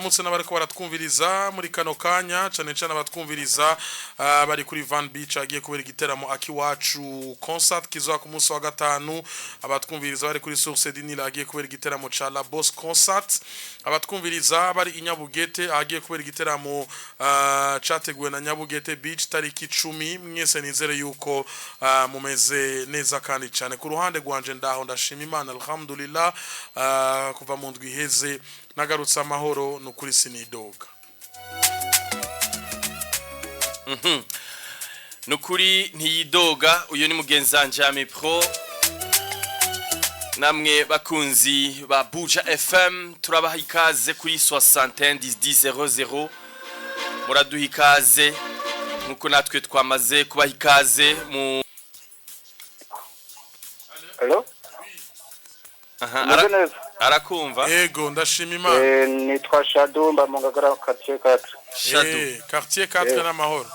Munsi n'abariko baratwumviriza muri kano kanya, cane cane abatwumviriza bari kuri Van Beach agiye kubera igiteramo Akiwacu Concert kizoba ku munsi wa gatanu, abatwumviriza bari kuri Source du Nil agiye kubera igiteramo ca La Boss Concert, abatwumviriza bari i Nyabugete agiye kubera igiteramo categuwe na Nyabugete Beach tariki 10. Mwese nizere yuko mumeze neza kandi cane. Ku ruhande rwanje ndaho, ndashima Imana, alhamdulillah. Kuva mu ndwi iheze nagarutse amahoro, nukuri sinidoga. Nukuri ntiyidoga. Uyu ni mugenzi wanje Ami Pro. Namwe bakunzi ba Buja FM, turabaha ikaze kuri 61 10 00. Muraduha ikaze nkuko natwe twamaze kubaha ikaze mu Hello? Aha, Umeze neza? Arakumva. Ego, ndashima Imana. Nitwa Shadu, mba mu Ngagara, quartier 4. Shadu. Quartier 4 n'amahoro?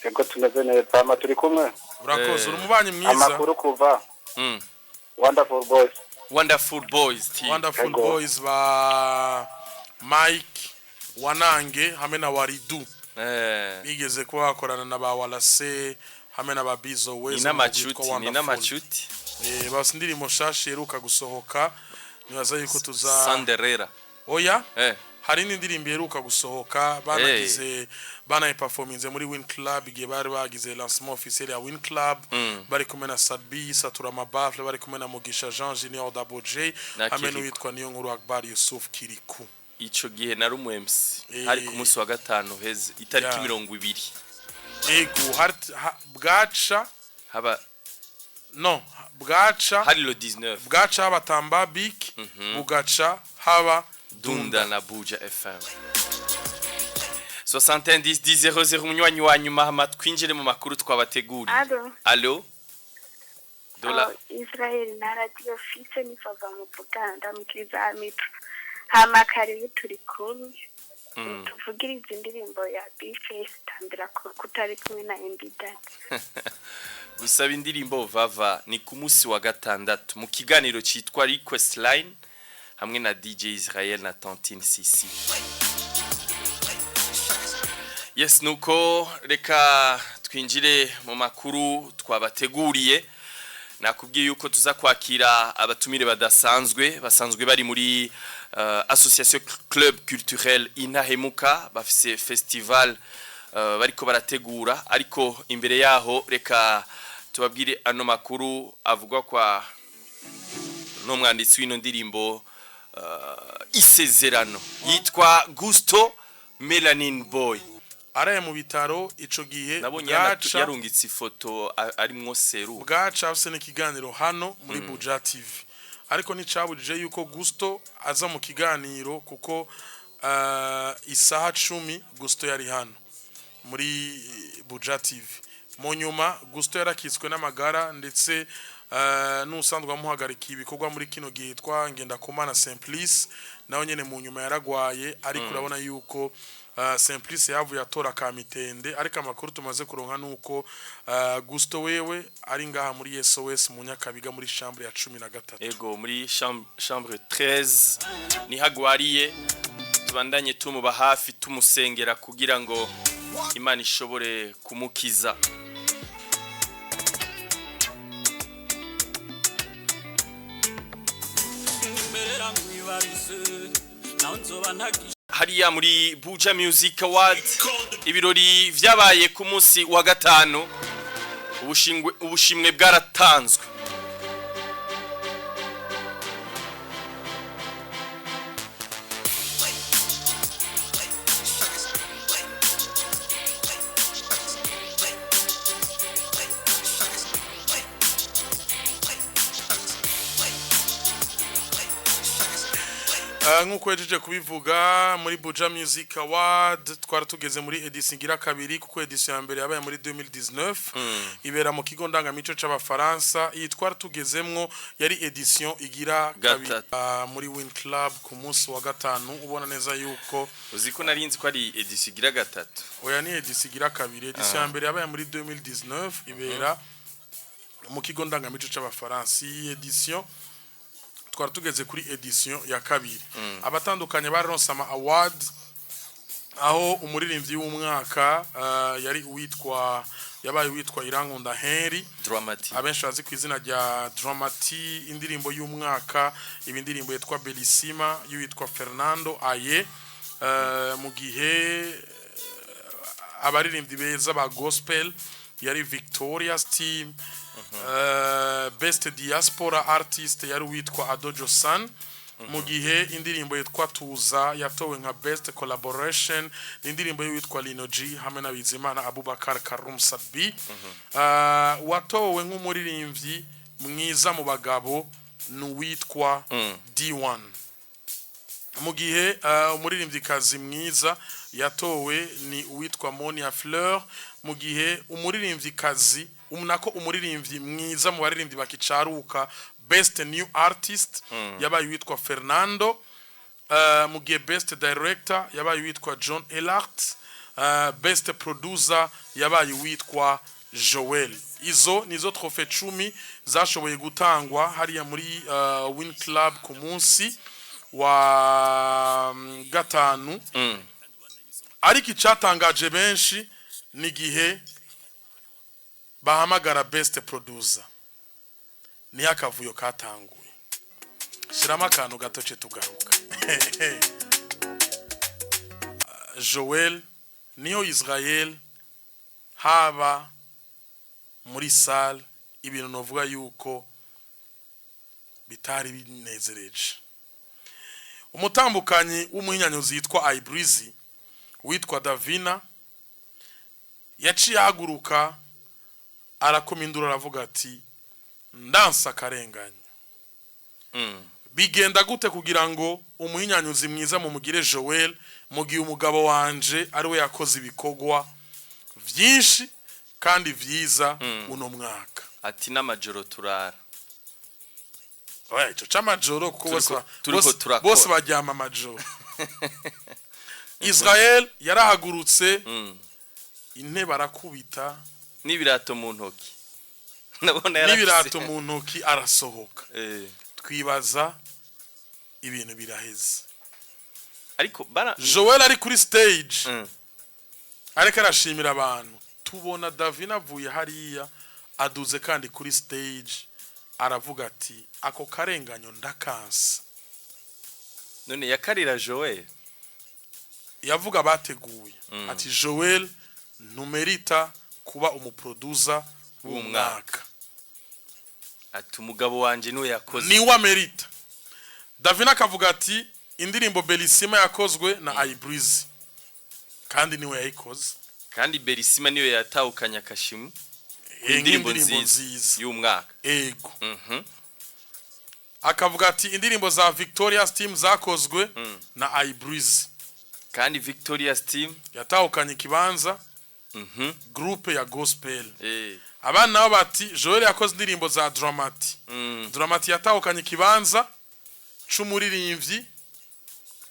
Ego, tumeze neza. Hama turi kumwe. Urakoze. Eh. Uri umubanyi mwiza. Amakuru kuva Wonderful Boys. Wonderful Boys team. Wonderful Ego. Boys ba Mike Wanange hamwe na Waridu bigeze kuba bakorana na ba Walase hamwe na ba Bizo Ni Weza. n'amacuti, ni n'amacuti. Basi indirimbo nshasha iheruka gusohoka, nibaza yuko tuza Sanderera. Oya. Hari n'indirimbo iheruka gusohoka banagize, banayiperforminze muri Win Club igihe bari bagize lancement officiel ya Win Club, bari kumwe na Sabi Satura Mabafle, bari kumwe na Mugisha Jean Junior Double J Na hamwe Kirikou. n'uwitwa Niyo Nkuru Akbar Yusuf Kiriku. Ico gihe nari umu MC. Hari ku munsi wa gatanu heze itariki 20. Ego, hari bwaca Haba no bwaca hari le 19. Bwaca haba Tamba Bik, bugaca haba Dunda na Buja FM 71 10 00. Umunywanyi wa nyuma, hama twinjire mu makuru twabateguriye. Alo. Allo, Dola. Oh, Israel na Radio Fise, ni Vava mu Buganda mukiriza Amico. Hama karibu, turi kumwe. Tuvugirize indirimbo ya B-Face tambira ko kutari kumwe na MB Data. Gusaba indirimbo vava ni ku munsi wa gatandatu mu kiganiro cyitwa Request Line hamwe na DJ Israel na Tantine Sisi. Yes, nuko reka twinjire mu makuru twabateguriye. Nakubwiye yuko tuza kwakira abatumire badasanzwe, basanzwe bari muri Association Club Culturel Intahemuka, bafise festival bariko barategura. Ariko imbere yaho reka tubabwire ano makuru avugwa kwa n'umwanditsi w'ino ndirimbo Isezerano, yitwa Gusto Melanin Boy. Araye mu bitaro ico gihe. Nabonye Bwaca yarungitse ifoto arimwo seru. Bwaca afise n'ikiganiro hano muri Buja TV, ariko nticabujije yuko Gusto aza mu kiganiro, kuko isaha 10 Gusto yari hano muri Buja TV. Mu nyuma Gusto yarakitswe n'amagara, ndetse n'usanzwe amuhagarikiye ibikorwa muri kino gihe yitwa Ngendakumana Simplice nawe nyene mu nyuma yaragwaye. Ariko urabona yuko Simplice yavuye atora kamitende. Ariko amakuru tumaze kuronka nuko Gusto wewe ari ngaha muri SOS mu Nyakabiga, muri chambre ya 13. Ego, muri chambre 13 nihagwariye. Tubandanye tumuba hafi, tumusengera kugira ngo Imana ishobore kumukiza. Merera nkwibarize nawe nzoba ntagisha. Hariya muri Buja Music Award, ibirori vyabaye ku munsi wa gatanu, ubushimwe bwaratanzwe. Nk'uko yajeje kubivuga, muri Buja Music Award twari tugeze muri edition igira kabiri, kuko edition ya mbere yabaye muri 2019, ibera mu kigo ndangamico c'Abafaransa. Iyi twari tugezemwo yari edition igira kabiri. Gatatu. Muri Win Club ku munsi wa gatanu, ubona neza yuko Uzi ko nari nzi ko ari edition igira gatatu? Oya, ni edition igira kabiri. Edition ya mbere yabaye muri 2019, ibera mu kigo ndangamico c'Abafaransa. Iyi edition twari tugeze kuri edition ya kabiri. Abatandukanye baronse ama award. Aho umuririmbyi w'umwaka yari uwitwa, yabaye uwitwa Irankunda Henry, Dramati. abenshi bazi ku izina rya Dramati. Indirimbo y'umwaka iba indirimbo yitwa Bellissima y'uwitwa Fernando Aye. Mu gihe abaririmbyi beza ba gospel yari Victoria's Team. Best diaspora artist yari uwitwa Adojo San, mu gihe indirimbo yitwa Tuza yatowe nka best collaboration, ni indirimbo y'uwitwa Lino G hamwe na Bizimana Abubakar Karum Sabi. Watowe nk'umuririmbyi mwiza mu bagabo ni uwitwa D1, mu gihe umuririmbyikazi mwiza yatowe ni uwitwa Monia Fleur, mu gihe umuririmbyikazi nako umuririmbyi mwiza mu baririmbyi bakicaruka, best new artist, yabaye uwitwa Fernando, mu gihe best director yabaye uwitwa John Elart, best producer yabaye uwitwa Joel. Izo nizo trophée 10 zashoboye gutangwa hariya muri Win Club ku munsi wa gatanu. Ariko icyatangaje benshi ni igihe bahamagara best producer, niyo akavuyo katanguye. Shyiramo akantu gato ce tugaruka. Joel niyo Israel haba muri salle, ibintu novuga yuko bitari binezereje. Umutambukanyi w'umuhinyanyuzi yitwa Ibreezy, witwa Davina, yaciye ahaguruka arakoma induru, aravuga ati: "Ndansa akarenganya. Bigenda gute kugira ngo umuhinyanyuzi mwiza mumugire Joel, mu gihe umugabo wanje ari we yakoze ibikorwa vyinshi kandi vyiza uno mwaka?" Ati n'amajoro turara. Oya, ico c'amajoro kuko bose Turiko turakora. bose baryama amajoro. Israel yarahagurutse, intebe arakubita, n'ibirato mu ntoki, ndabona yarafise. N'ibirato mu ntoki, arasohoka. Twibaza ibintu biraheze. Ariko bara Joel ari kuri stage, ariko arashimira abantu, tubona Davina avuye hariya aduze kandi kuri stage, aravuga ati: "Ako karenganyo ndakansa." None yakarira Joel? Yavuga bateguye, ati: "Joel ntumerita kuba umuproducer w'umwaka." Ati umugabo wanje niwe yakoze. Niwe amerita. Davina akavuga ati indirimbo Bellissima yakozwe na Ibreezy kandi niwe yayikoze. Kandi Berisima niwe yatahukanye akashimu indirimbo indirimbo nziza nziza y'umwaka. Ego. Akavuga ati indirimbo za Victoria's Team zakozwe na Ibreezy. Kandi Victoria's Team yatahukanye ikibanza groupe ya gospel. Abana nabo bati Joel yakoze indirimbo za Dramati. Dramati yatahukanye ikibanza c'umuririmbyi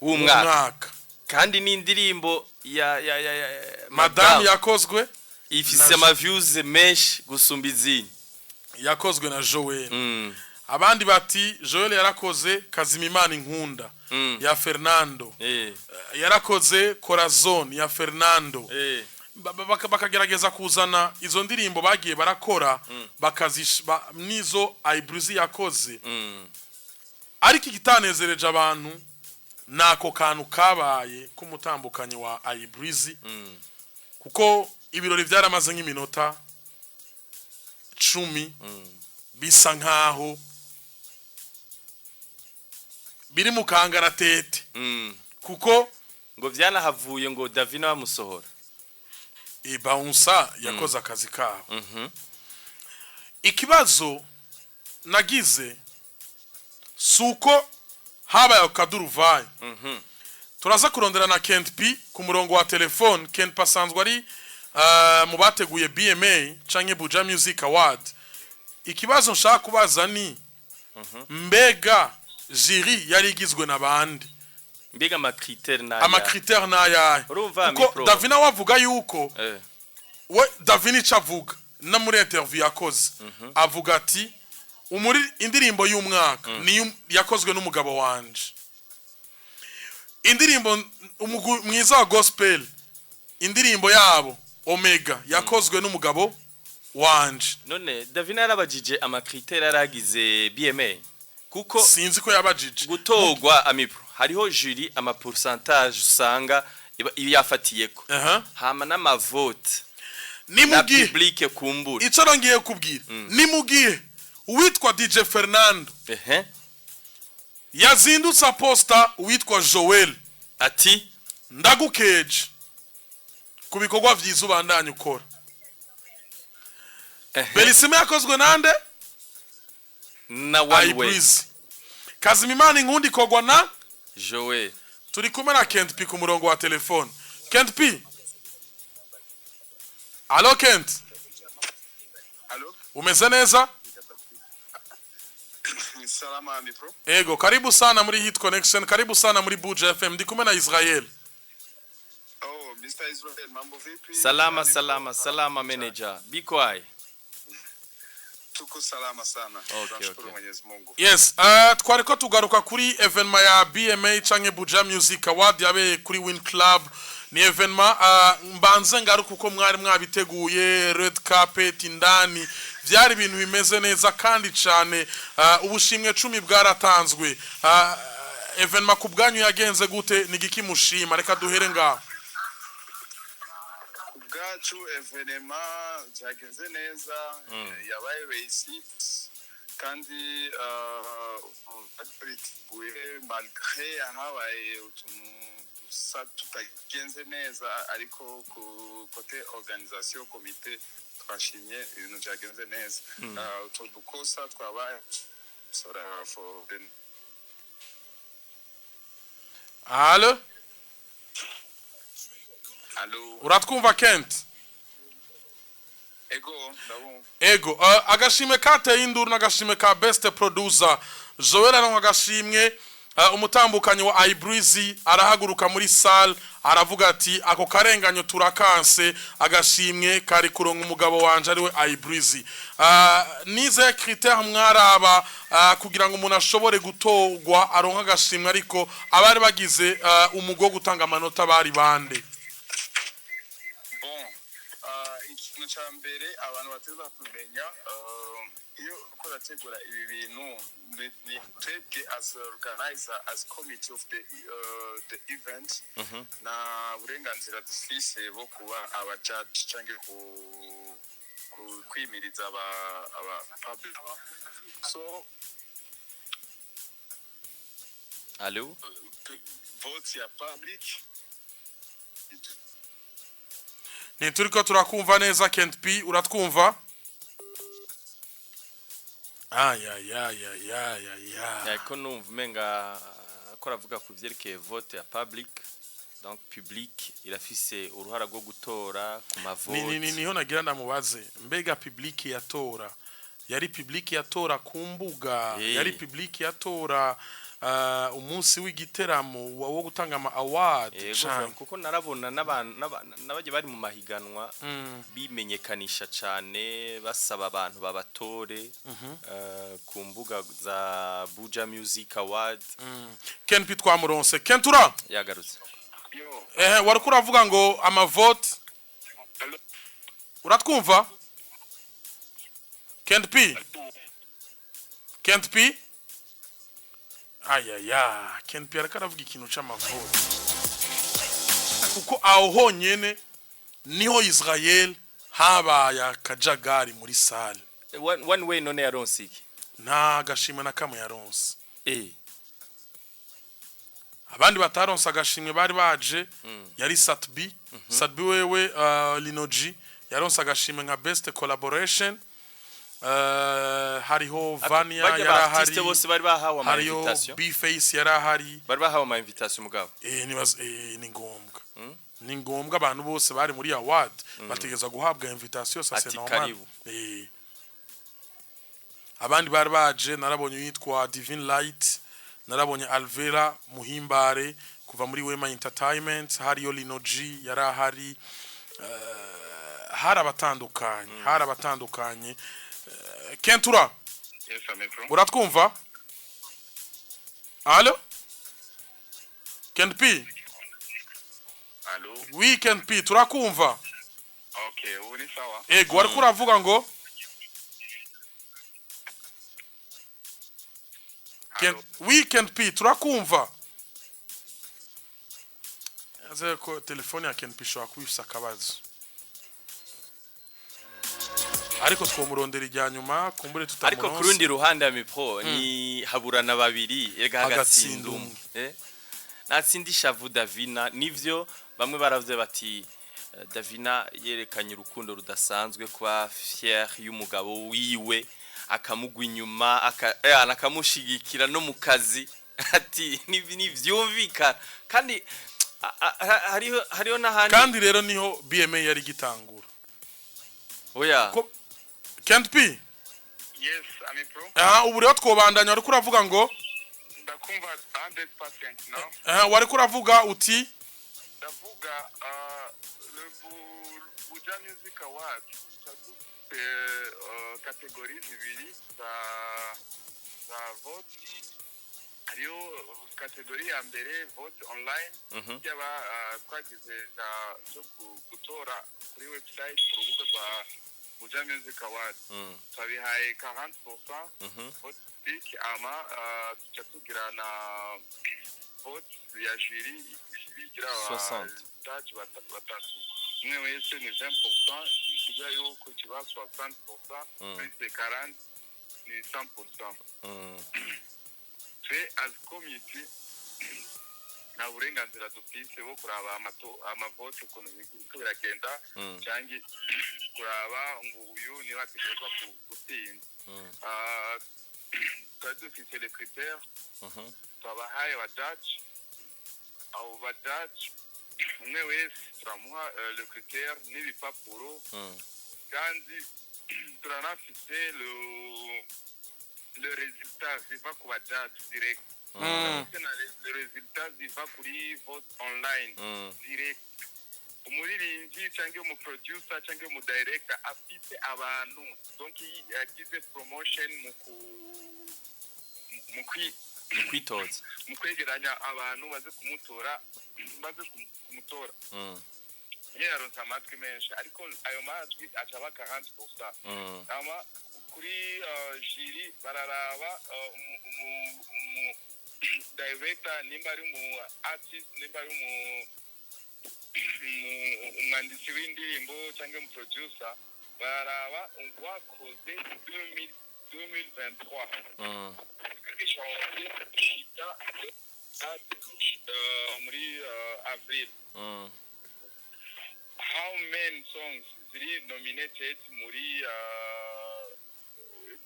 w'umwaka. W'umwaka. Kandi n'indirimbo ya Madamu yakozwe ifise ama views menshi gusumba izindi. Yakozwe na Joel. Abandi bati Joel yarakoze Kazimimana Inkunda ya Fernando, yarakoze Corazon ya Fernando. Bakagerageza kuzana izo ndirimbo bagiye barakora, nizo Ibreezy yakoze. Ariko igitanezereje abantu nako kantu kabaye k'umutambukanyi wa Ibreezy, kuko ibirori byaramaze nk'iminota 10 bisa nkaho biri mu kangaratete, kuko ngo vyanahavuye ngo Davina bamusohora. Ibawunsa yakoze akazi kabo. Ikibazo nagize si uko habaye akaduruvayi. Turaza kurondera na Kent P ku murongo wa telefone. Kent P asanzwe ari mu bateguye BMA canke Buja Music Award. Ikibazo nshaka kubaza ni: mbega jury yari igizwe na bande? Mbega ama critères naya? Ama critères n'ayahe? Urumva, Kuko micro. Davina wavuga yuko we Davina ico avuga no muri interview yakoze, avuga ati umuri indirimbo y'umwaka niyo yakozwe n'umugabo wanje. Indirimbo, umugwi mwiza wa gospel, indirimbo yabo Omega yakozwe n'umugabo wanje. None Davina yarabajije ama critères yaragize BMA? Kuko Sinzi ko yabajije. gutorwa, Amipro, hariho jury, ama pourcentage usanga iba yafatiyeko, hama n'amavote Ni na mu gihe public kumbura. Ico ngiye kubwira ni mu gihe uwitwa DJ Fernando yazindutse aposta uwitwa Joel ati: "Ndagukeje ku bikorwa vyiza ubandanya ukora." Belisime yakozwe nande? Na One Way. Ibreezy. Kazimimana Inkundi ikorwa na Joel. Turi kumwe na Kent P ku murongo wa telefone. Kent P, allo Kent? Halo. Umeze neza? Salama, Mipro. Ego, karibu sana muri Hit Connection, karibu sana muri Buja FM. Ndi kumwe na Israel. Oh, Mr. Israel, mambo vipi? Salama. Mipro. Salama salama, manager biko ai. Tuko salama sana. Okay, Tunashukuru okay. Mwenyezi Mungu. Yes, twariko tugaruka kuri événement ya BMA canke Buja Music Award yabereye kuri Win Club. Ni événement, mbanze ngaruka uko mwari mwabiteguye, red carpet indani, vyari ibintu bimeze neza kandi cane. Ubushimwe 10 bwaratanzwe. Événement ku bwanyu yagenze gute? Ni giki mushima? Reka duhere ngaho. Ku bwacu événement byagenze neza, yabaye réussite kandi biteguye, malgré habaye utuntu dusa tutagenze neza, ariko ku côté organisation, comité, twashimye ibintu byagenze neza. Utwo dukosa twabaye sora for the Allo? Allo? Uratwumva, Kent? Ego, ndabumva. Ego, agashimwe kateye induru n'agashimwe ka best producer. Joel aronka agashimwe, umutambukanyi wa Ibreezy arahaguruka muri salle aravuga ati: "Ako karenganyo turakanse, agashimwe kari kuronka umugabo wanje ariwe Ibreezy." Nize critère mwaraba kugira ngo umuntu ashobore gutorwa aronka agashimwe? Ariko abari bagize umugwi wo gutanga amanota bari bande? Bon, ikintu cya mbere abantu bateza kumenya, iyo uko urategura ibi bintu, ni twebwe as organizer, as committee of the event, nta burenganzira dufise bwo kuba aba judge cyangwa ku kwimiriza aba public, so Allo? Vote ya public. Ntituriko turakumva neza. Kent P, uratwumva? Ayayayayaya. Ariko numva umenga ko aravuga ku vyerekeye vote ya public, donc public irafise uruhara rwo gutora ku mavote. Ni niho nagira ndamubaze: mbega public yatora, yari public yatora ku mbuga, yari public yatora umunsi w'igiteramo wo gutanga ama award, Yego, canke? Kuko narabona n'abantu n'abajya bari mu mahiganwa bimenyekanisha cane, basaba abantu babatore ku mbuga za Buja Music Award. Ken P twamuronse. Kentura? Yagarutse. Yo. Ehe, wariko uravuga ngo amavote. Allo? Uratwumva, Kent P? Kent P, ayaya, Kent P ariko aravuga ikintu c'amavote, kuko aho honyene niho Israel habaye akajagari muri salle. One Way none yaronse iki? Nta gashimwe na kamwe yaronse. Abandi bataronse agashimwe bari baje yari Satbi. Satbi wewe, Linoji yaronse agashimwe nka best collaboration. Hariho Vania Bajya yari ba ahari. artiste bose bari bahawe ama Hariyo invitation. B-Face yari ahari. Bari bahawe ama invitation mugabo. Nibaza, ni ngombwa, ni ngombwa. Abantu bose bari muri award bategereza guhabwa invitation, ça c'est Ati normal. karibu. Abandi bari baje, narabonye uyitwa Divine Light, narabonye Alvera Muhimbare kuva muri Wema Entertainment, hariyo Lino G yari ahari. Hari abatandukanye, hari abatandukanye. Kentura? Yes, Amipro. Uratwumva? Allo, Ken P. Allo? Oui, Ken P, turakumva. Okay, ubu ni sawa. Ego, wariko uravuga ngo Ken, oui, Ken P, turakumva. Aze ko telefone ya Ken P ishobora kuba ifise akabazo, ariko twomurondera ijya nyuma kumbure Ariko ku tutamuronse. rundi ruhande ya mipro ni haburana babiri erega Hagatsinda hagatsinda umwe. umwe. Natsinda ishavu Davina, nivyo bamwe baravuze bati Davina yerekanye urukundo rudasanzwe, kuba fier y'umugabo wiwe, akamugwa inyuma, akamushigikira no mu kazi, ati nivyumvikana kandi hariho n'ahandi. Kandi rero niho BMA yari gitangura. Oya. Ken P. Yes, Ami Pro. Aha, ubu rero twobandanya, wariko uravuga ngo Ndakumva 100% now. Aha, wariko uravuga uti Ndavuga le Buja Music Award dufite catégories zibiri za vote. Hariho catégorie ya mbere, vote online, yaba twagize za zo gutora kuri website, ku rubuga rwa Buja Music Award. Twabihaye 40% vote public, ama tuca tugira na vote ya jury. Jury igira 60. Judge batatu, umwe wese ni 20%, ikigira yuko kiba 60% plus 40 ni 100%. Twe as committee nta burenganzira dufise bwo kuraba amavote ukuntu biriko biragenda, canke kuraba ngo uyu niwe ategerezwa gutsinda. Twari dufise les critères twabahaye ba judge. Abo ba judge, umwe wese turamuha le critère n'ibipapuro, kandi turanafise le résultat ziva ku ba judge direct. Turafise na le résultat ziva kuri vote online direct. Umuririmbyi cyangwa umuproducer cyangwa umudirector afite abantu, donc yagize promotion mu Mu kwitoza. Mu kwegeranya abantu baze kumutora, baze kumutora, iyo yaronse amatwi menshi, ariko ayo majwi aca aba 40%. Ama kuri jury bararaba umu director, nimba ari umu artist, nimba ari umwanditsi w'indirimbo cyangwa umu producer, bararaba wakoze 2000 2023 janvier muri avril, how many songs ziri nominated muri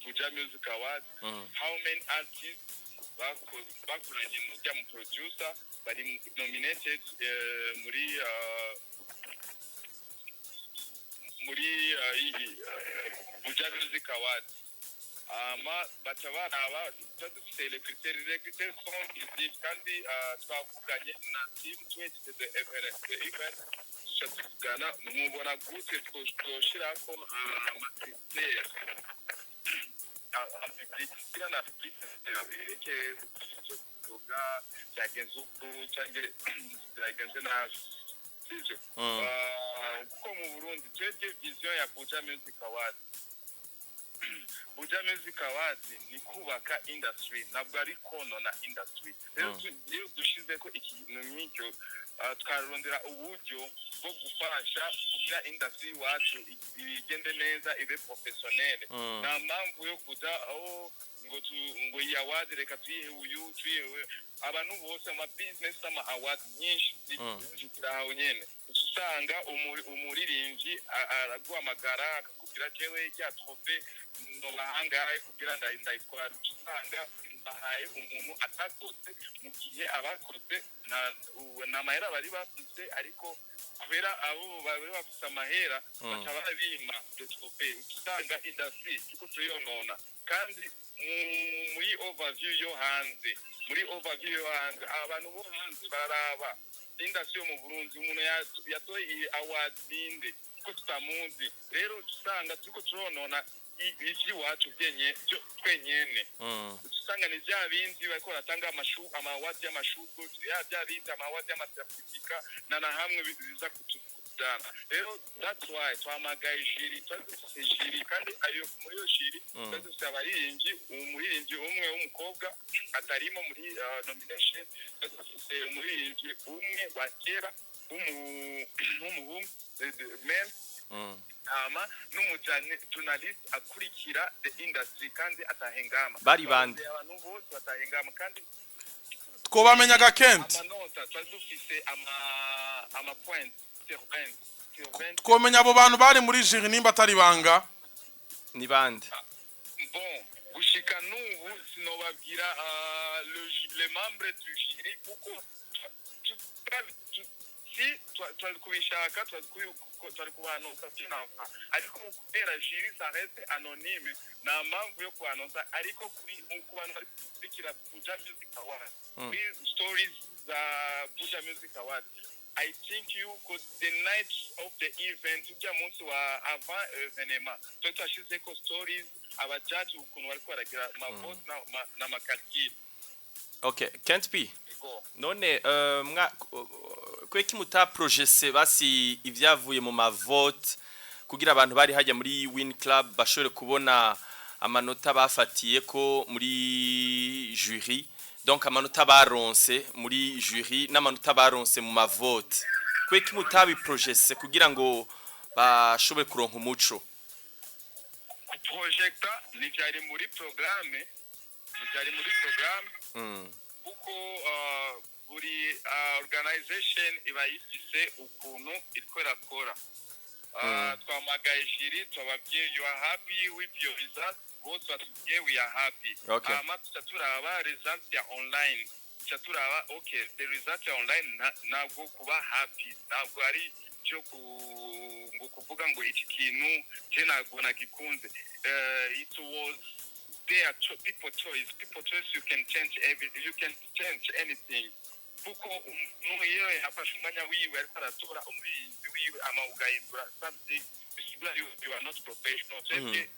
Buja Music Awards, how many artists bakoranye n'ujya mu producer bari nominated muri Buja Music Awards. Ama baca baraba, tuba dufite les critères. Les critères sont visibles, kandi twavuganye na team twejeje the event, tuca tuvugana: mubona gute twoshirako amacritères en public, kugira na public yerekeye icyo kuvuga byagenze uku cyangwa byagenze nabi, sivyo? Kuko mu Burundi twebwe vision ya Buja Music Awards, Buja Music Awards ni kubaka industry, ntabwo ari konona industry. Rero iyo dushize ko ikintu nk'icyo, tukarondera uburyo bwo gufasha kugira industry iwacu igende neza, ibe professionnel. Nta mpamvu yo kuja aho ngo iyi award reka tuyihe uyu, tuyihe uyu. Abantu bose, ama business, ama award nyinshi zitira aho nyene. Uca usanga umuririmbyi araguhamagara akakubwira: "Jewe rya trophée nobahangahe kugira ndayitware?" Uca usanga bahaye umuntu atakoze, mu gihe abakoze nta mahera bari bafise, ariko kubera abo bari bafise amahera baca barabima le trophée. Uca usanga industry turiko turiyonona. Kandi muri overview yo hanze, abantu bo hanze bararaba industry yo mu Burundi: umuntu yatoye iyi award ninde ko tutamuzi? Rero uca usanga turiko turonona. ivy'iwacu twenyene. Usanga ni vya bindi bariko baratanga ama awards y'amashurwe, ya bya bindi, ama awards y'ama certificat, na hamwe biza kutujana. Rero that's why twamagaye jury. Twari dufise jury, kandi ayo muri iyo jury twari dufise abaririmbyi, umuririmbyi umwe w'umukobwa atarimo muri nomination. Twari dufise umuririmbyi umwe wa kera w'umuhungu, men, hama n'umujournaliste akurikira the industry kandi atahengama. Bari bande? Abantu bose batahengama kandi. Twobamenyaga, Kent? Amanota twari dufise ama point sur 20 sur 20. Twomenya abo bantu bari muri jury, nimba atari banga? Ni bande? Bon, gushika n'ubu sinobabwira les membres du jury, kuko si twari kubishaka twari kubanuka byinava, ariko kubera jury ça reste anonyme, nta mpamvu yo kubanonsa. Ariko kuri ku bantu bari gukurikira Buja Music Awards, kuri stories za Buja Music Awards, I think yuko the night of the event, ujya munsi wa avant événement, twari twashizeko stories, abajaji ukuntu bariko baragira amavote n'ama calcul. Okay, Kent P. Ego. None mwa kweki muta projese basi ivyavuye mu mavote, kugira abantu bari hajya muri Win Club bashobore kubona amanota bafatiye ko muri jury, donc amanota baronse muri jury n'amanota baronse mu mavote? Kweki mutabi projese kugira ngo bashobore kuronka umuco? Projecta ntibyari muri programme, ntibyari muri programme, kuko buri organization iba ifise ukuntu iriko irakora. Twamagaye jury, twababwiye: "You are happy with your result?" Bose batubwiye: "We are happy." Hama tuca turaba result ya online, tuca turaba: okay, the result ya online, ntabwo kuba happy, ntabwo ari byo ngo kuvuga ngo iki kintu je ntabwo nagikunze. It was their people choice. People choice, you can change every, you can change anything, kuko umuntu iyo yafashe umwanya wiwe ariko aratora umuririmbyi wiwe, ama ugahindura something, bisigura you are not professional. Twebwe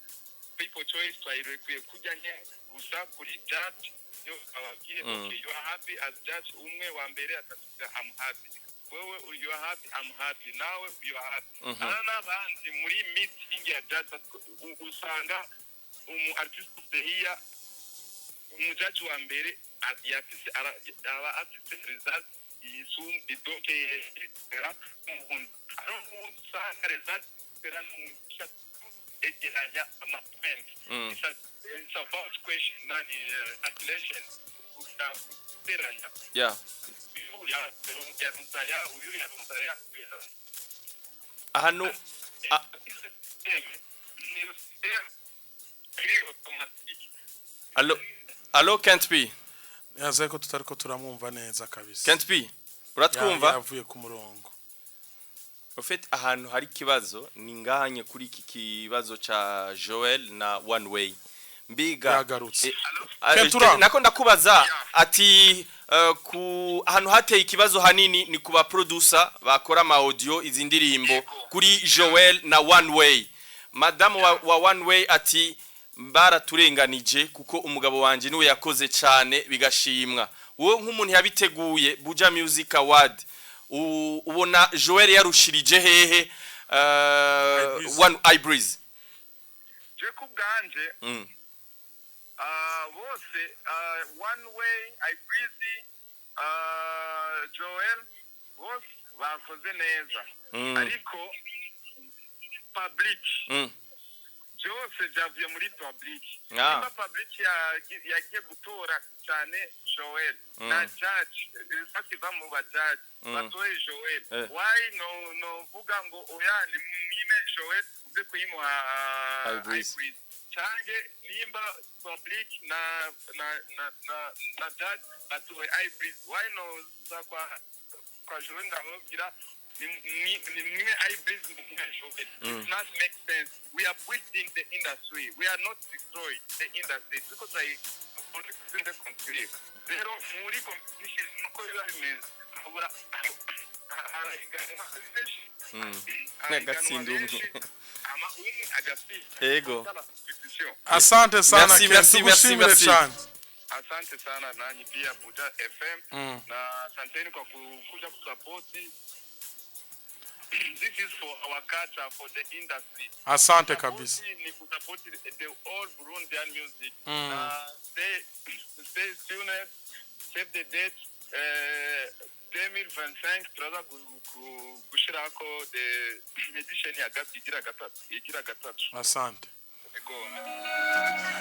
people choice twayirekuye kujya nke gusa kuri judge. Iyo ababwiye: "Okay, you are happy as judge?" Umwe wa mbere akatubwira: "I'm happy." Wewe, "You are happy?" "I'm happy." Nawe, "You are happy." Aha n'abandi muri meeting ya judge, usanga umu artist of the year, umujaji wa mbere yafise aba afise result yisumbuye, donc yera umuntu ari usanga result yera n'umuntu egeranya ama point. It's about question nani, calculation, guteranya. Uyu yarumutaya, uyu yarumutaya. Ahantu Iri automatique. Allo, allo, Kent P? Yaza ko tutariko turamwumva neza kabisa. Kent P, uratwumva? Yavuye ku murongo. En fait, ahantu hari ikibazo ni ngahanye kuri iki kibazo ca Joel na One Way. Mbiga Yagarutse. Ah, Kentura. nako ndakubaza ati ku ahantu hateye ikibazo hanini ni ku ba producer bakora ama audio izi ndirimbo kuri Joel na One Way. Madamu wa One Way ati baraturenganije kuko umugabo wanje niwe yakoze cyane bigashimwa. Wowe nk'umuntu yabiteguye Buja Music Award, ubona Joel yarushirije hehe Ibreeze. One Ibreeze? Je ku bwanje, bose, One Way, Ibreezy, Joel, bose bakoze neza, ariko public, byose byavuye muri public. Nimba public yagiye gutora cyane Joel na judge, result iva mu ba judge, batoye Joel, why no vuga ngo oya, ni mwime Joel uze kuyimuha Ibreezy. Ibreezy? Canke nimba public na judge batoye Ibreezy, why no za kwa Joel ndamubwira ni mwime Ibreezy, mwime Joel? It not make sense. We are building the industry, we are not destroy the industry. Turiko turayi compete. Rero muri competition nuko biba bimeze, habura Harahiganwa benshi. Harahiganwa Agatsinda umwe. benshi, hama umwe agatsinda. Ego. C'est la competition. Asante sana Merci, Ken, merci, tugushimire merci, merci. cyane. Asante sana nanyi pia Buja FM na asanteni kwa kuja kusapoti. This is for our culture, for the industry. Asante kabisa. Support ni kusapoti the all Burundian music. Na stay tuned, save the date. 2025 turaza gushirako the edition ya igira gatatu igira gatatu. Asante. Ego.